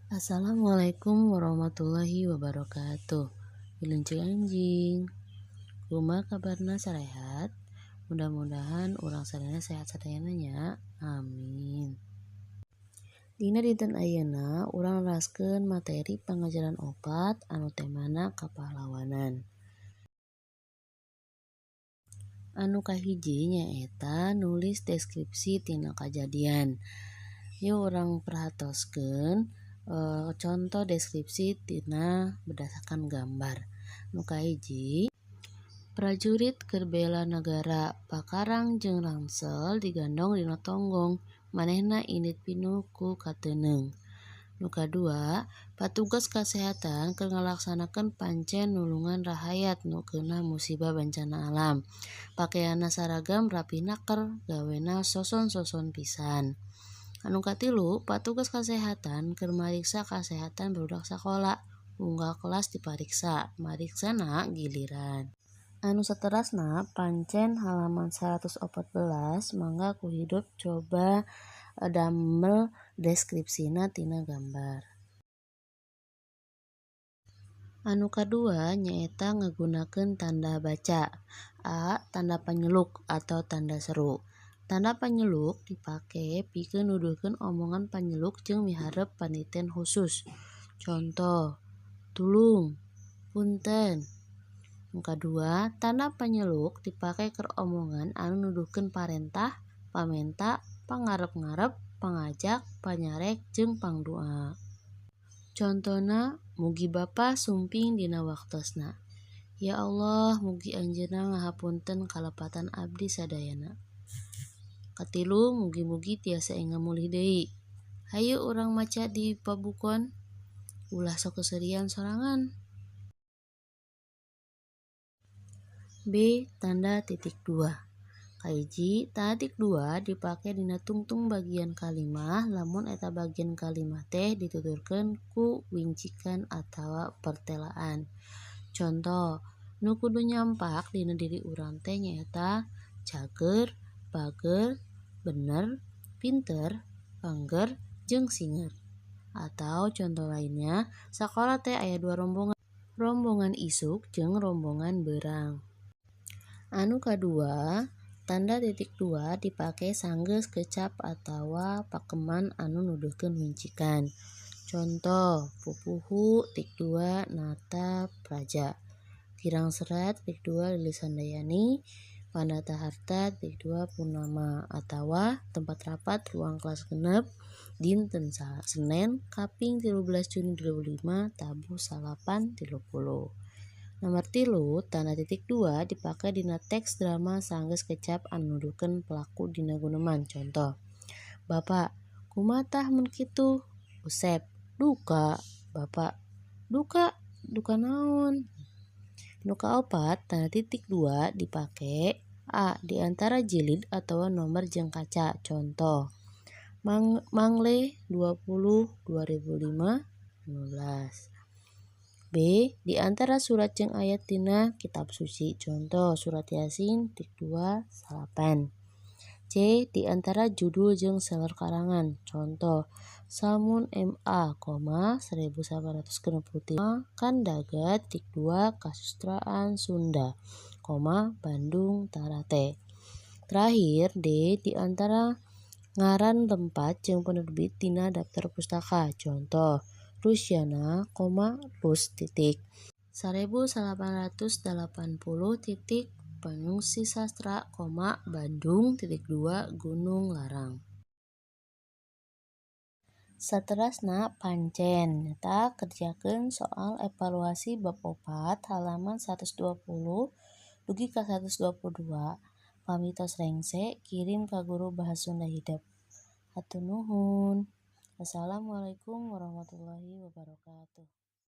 Assalamualaikum warahmatullahi wabarakatuh. Wilujeng anjing. Kumaha kabarna sarehat? Mudah-mudahan urang sadayana sehat sadayana nya. Amin. Dina dinten ayeuna urang neraskeun materi pangajaran opat anu temana kapahlawanan. Anu kahiji nyaeta nulis deskripsi tina kajadian. Yeuh urang perhatoskeun contoh deskripsi tina berdasarkan gambar. Nu kahiji, prajurit keur bela nagara pakarang jeung ransel digandong dina tonggong, manehna indit pinuh ku kateundeung. Nu kadua, patugas kasehatan keur ngalaksanakeun pancen nulungan rahayat nu keuna musibah bencana alam. Pakeanna saragam rapih naker, gawena soson-soson pisan. Anu katilu, patugas kasehatan keur mariksa kasehatan barudak sakola. Unggal kelas dipariksa, mariksana giliran. Anu saterasna pancen halaman 114 mangga ku hirup coba damel deskripsina tina gambar. Anu kadua nyaeta ngagunakeun tanda baca. A. Tanda panyeluk atau tanda seru. Tanda panyeluk dipake pikeun nuduhkeun omongan panyeluk jeung miharep paniten khusus. Contoh, tulung, punten. Nu kadua, tanda panyeluk dipake keur omongan anu nuduhkeun parentah, pamenta, pangarep-ngarep, pangajak, panyarek jeung pangdoa. Contona, mugi Bapa sumping dina waktosna. Ya Allah, mugi Anjeunna ngahapunten kalepatan abdi sadayana. Katilu, mugi-mugi tiasa enggal mulih deui. Hayu urang maca di pabukon. Ulah sok seuseurian sorangan. B. Tanda titik dua. Kahiji, tanda titik dua dipake dina tungtung bagian kalimah lamun eta bagian kalimah teh dituturkeun ku wincikan atawa pertelaan. Contoh, nu kudu nyampak dina diri urang teh nyaeta cageur, bager, bener, pinter, pangger, jeung singer. Atau contoh lainnya, sakola teh aya dua rombongan, rombongan isuk jeung rombongan beurang. Anu kadua, tanda titik dua dipake sanggeus kecap atawa pakeman anu nuduhkeun wincikan. Contoh, pupuhu tik dua Nata Praja. Girang Serat tik dua Lilis Handayani, Panata Harta tik dua Purnama atawa tempat rapat ruang kelas 6 dinten Senen kaping 13 Juni 2005 tabuh 9.30. Nomor tilu, tanda titik dua dipake dina teks drama sanggeus kecap anu nuduhkeun pelaku dina guneman. Contoh, Bapak, kumaha tah mun kitu? Usep, duka. Bapak, duka, duka naon? Nu kaopat, tanda titik dua dipake A. Di antara jilid atawa nomor jeung kaca. Contoh, Mangle 20 2005 15. B. Di antara surat jeung ayat tina kitab suci. Contoh, surat Yasin tik 2 9. C. Di antara judul jeung seler karangan. Contoh, Salmun MA, 1863 Kandaga tik 2 Kasustraan Sunda, Bandung Tarate. Terakhir, D. Di antara ngaran tempat jeung penerbit tina daftar pustaka. Contoh, Rusyana, Rus titik 1880 titik Pangungsi Sastra, Bandung titik dua Gunung Larang. Saterasna pancen nyaeta kerjakeun soal evaluasi bab 4 halaman 120 dugi ka 122. Pami tos rengse kirim ka guru Bahasa Sunda hidep. Hatur nuhun. Wassalamualaikum warahmatullahi wabarakatuh.